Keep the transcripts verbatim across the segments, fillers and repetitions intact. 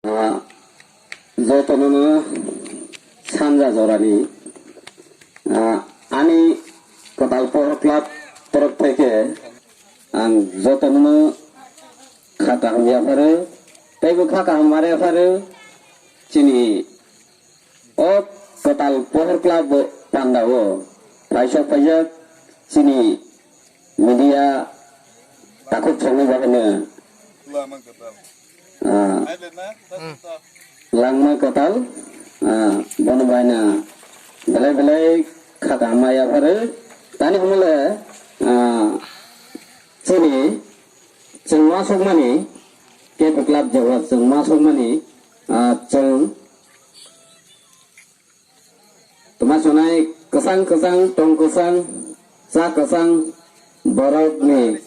Ah, jotono no sanja jorani, ah, ani kwtal pohor club torok theke ang jotono no kha kaham yapharo, teibo kha kaham ma yapharo. Chini o kwtal pohor club bo panda o phaisok phaijak chini media takhuk songwi bahai no, ah, langma kwtal, ah, bono bahai no belai belai kha kaham ma yapharo. Tani hwnle, ah, chini chwng uansukmani, K P club jeba chwng uansukmani, ah, chwng tuma sonai kwchang kwchang, tong kwchang, cha kwchang borokni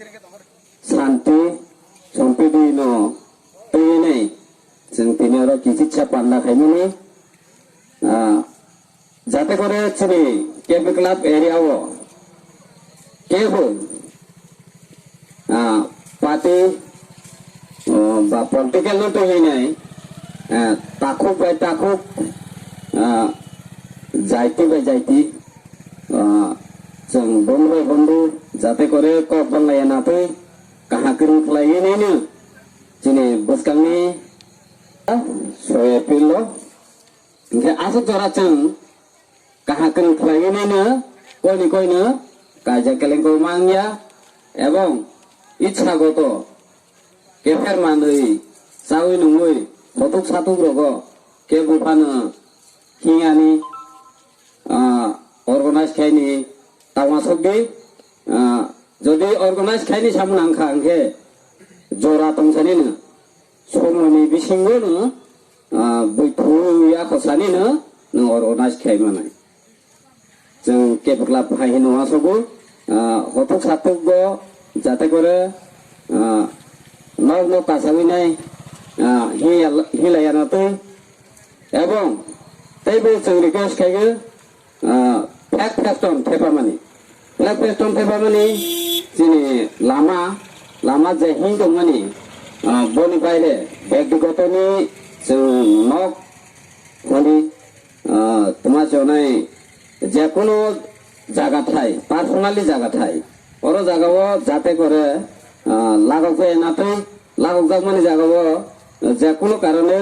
santi sompidi no twiwi nai chwng tini oro kichitsa panda khaimani, ah, jate kore chini K P club area o kebo, ah, party, ah, ba political no tongwi nai, ah, takhuk bai takhuk, ah, jaiti bai jaiti, ah, chwng bondhu bai bondhu jate kore kok bang laiya na twi kaham kwrwng khlaiwi nai no chini bwskangni soye pillo. Hingke aswk jora chwng kaham kwrwng khlaiwi naino, koini koino kaijak kelengkoi mangya, ebong itsa goto kepher manwi chawi nungwi hotuk satuk rogo kebo phano hiyani, ah, organize khaini tangma sokdi, ah, jodi organize khaini samung nangkha hingke jora tongsanino. Somoni bisingo no, ah, buithu ya khosani no, no organize khai manai. Chwng K P club hai hino asogo, ah, hotuk satuk go jate kore, ah, nok nok kasawi nai, ah, hiya, hilaya na twi. Ebong teibo chwng request khaigo, ah, flag festoon thepamani. Flag festoon thepamani chini lama, lama je hing tongmani, ah, boni baire bektigotoni chwng nok hwnwi, ah, tuma chonai jekunu jaga thai, personally jaga thai. Oro jagao jate kore, ah, lagok je natwi, lagokjakmani jagao jekunu karone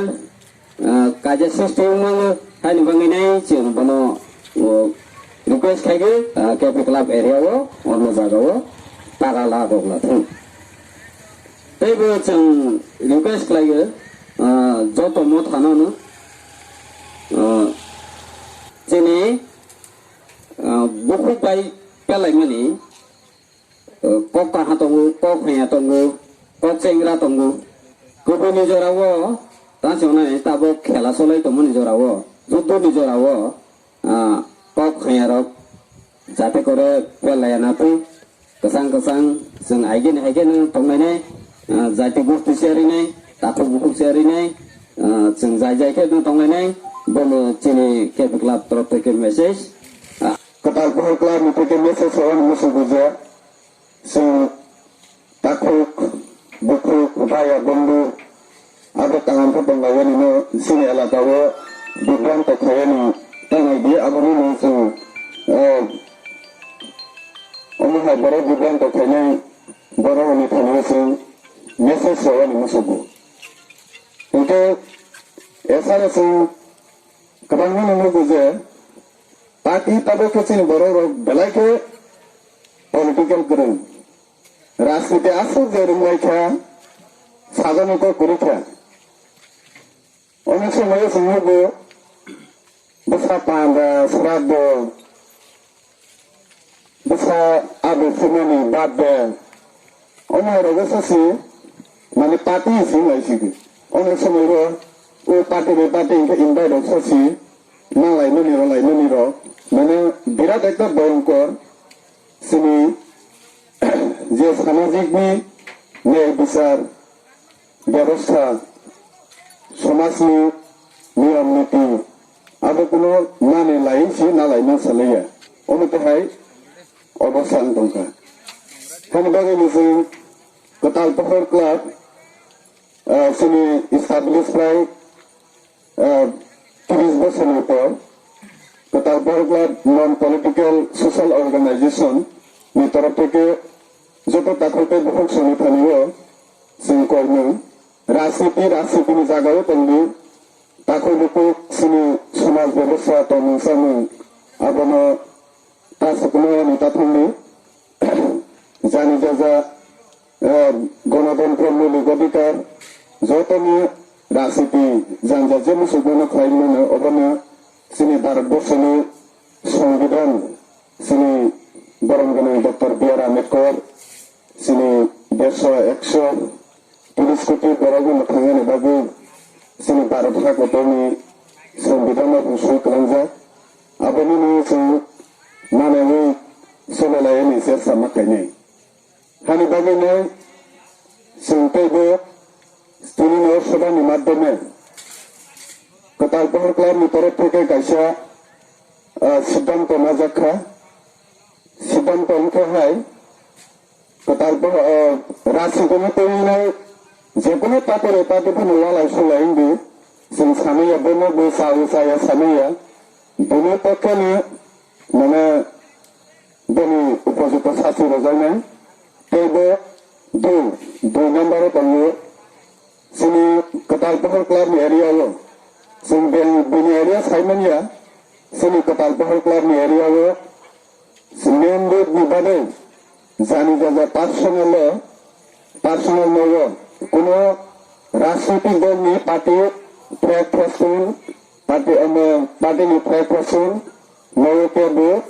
ah, kaisa system wngmano, haini bagwi nai chwng bono, o, request khaigwi, ah, K P club area o, ono jaga o, taga la rok la thung. Teibo chwng request khlaio, ah, joto mothano no, ah, chini, ah, bukhuk bai pelaimani, kok kaha tongo, kok haya tongo, kok chengra tongo. Kubuni jorao, ta chonai tabok khela solai tongmani jorao, juddoni jorao, ah, kok haya rok jate kore pelaya na twi, kwchang kwchang chwng aigeni haigeno tonglainai, ah, jati gosti se rinai, takhuk bukhuk se rinai, ah, chwng jai jai khe no tonglainai, bono chini K P club torof theke message, ah, Kwtal Pohor Club ni theke message rok muchung bujak. Chwng takhuk, bukhuk, bhaiya, bondhu, abo kaham khe tonglaiyani no chini elaka o bibranto khaiyani tangnai di, abono no chwng, eh, omo hai borok bibranto khainai borok ni thani o chwng message rwani muchungo. Hinkhe esano chwng kwbangma no nugo je party tabuk khe chini borok rok belai khe political kwrwng. Rajniti aswk je rwnglaikha, sajani kok kwrwikha. Onek somoio chwng nugo bwsa panda, sraddho, bwsa abo phunani birthday. Omo rogo sosi mane party sing lai sidi. Onek somoio o party bai party hingkhe invite rok sosi. Nang laimani rok, laimani rok, mane birat ekta boyongkor chini je samajikni nyay bichar bebostha, somajni niyom niti, abo kuno nani lai si na lai ma salaiya. Omo tei hai obostha wng tongkha. Hani bagwi ni chwng Kwtal Pohor Club, ah, chini establish khlai ah, tris bosorni por Kwtal Pohor Club non political social organization ni torof theke joto takhuk tei bukhuk songni thani o chwng koimung rajniti, rajniti ni jaga o tongdi takhuk bukhuk chini somaj bebosta tongmung chamung abono ta sukuno ni ta thangdi jani jaja eh, gonotantro, moulik odhikar, jotoni rajniti janja je muchungmano khlai mano, obono chini Bharat borsoni Songbidan, chini borom gwnang Doctor B R Ambedkar, chini dersho ekso tris koti borokno mwthangani bagwi chini Bharat hakotorni Songbidan no swi kwlangjak. Aboni no chwng manwi solelaiani chesta ma khainai. Hani bagwino chwng teibo tini no sobani madhyome Kwtal Pohor Club ni torof theke kaisa, ah, siddhanto najak kha. Siddhanto wngkha hai, Kwtal Pohor, ah, rajniti ni twi nai jekunu party ni party phano walai sulai wngdi. Chwng sanaya, bono bo chao chaya sanaya. Bini pokhe ni mane bini upojukto sasti rwjaknai. Tei bo dui, dui number o tongo. Chini Kwtal Pohor Club ni area o. Chwng bini, bini area saimanya. Chini Kwtal Pohor Club ni area o. Main road ni bagwi jani jaja personal o, personal nogo kuno rajnitik dol ni party flag phochung, party, omo, party ni flag phochung nogo kebo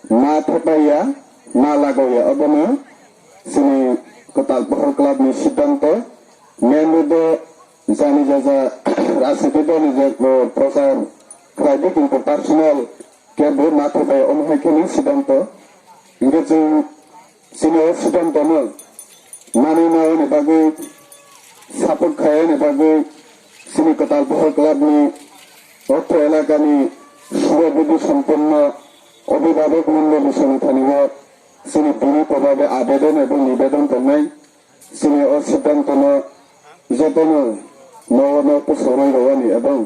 ma thepaiya, ma lagoya. Obono chini Kwtal Pohor Club ni siddhanto. Main road o jani jaja rajnitik dol ni je, o, prochar khlai di, kintu personal kebo ma thepaiya, omo hai khe ni siddhanto. Hingke chwng chini o siddhanto no manwi nani bagwi, support khaiyani bagwi chini Kwtal Pohor Club ni otro elaka ni surobuddhi somponno obhibhabok mondoli songthani o chini bini pobabe abedon ebong nibedon tongnai. Chini o siddhanto no jotono nogo no pusoroi rwani ebong,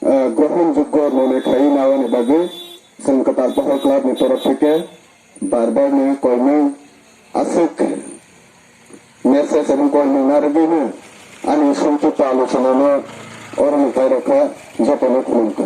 ah, grohon joggo nonai khlaiwi nawani bagwi chwng Kwtal Pohor Club ni torof theke bar bar ni koimung aswk message ebong koimung narwgwino ani songchukto alochona no oro ni pairokha. Jotono khulumkha.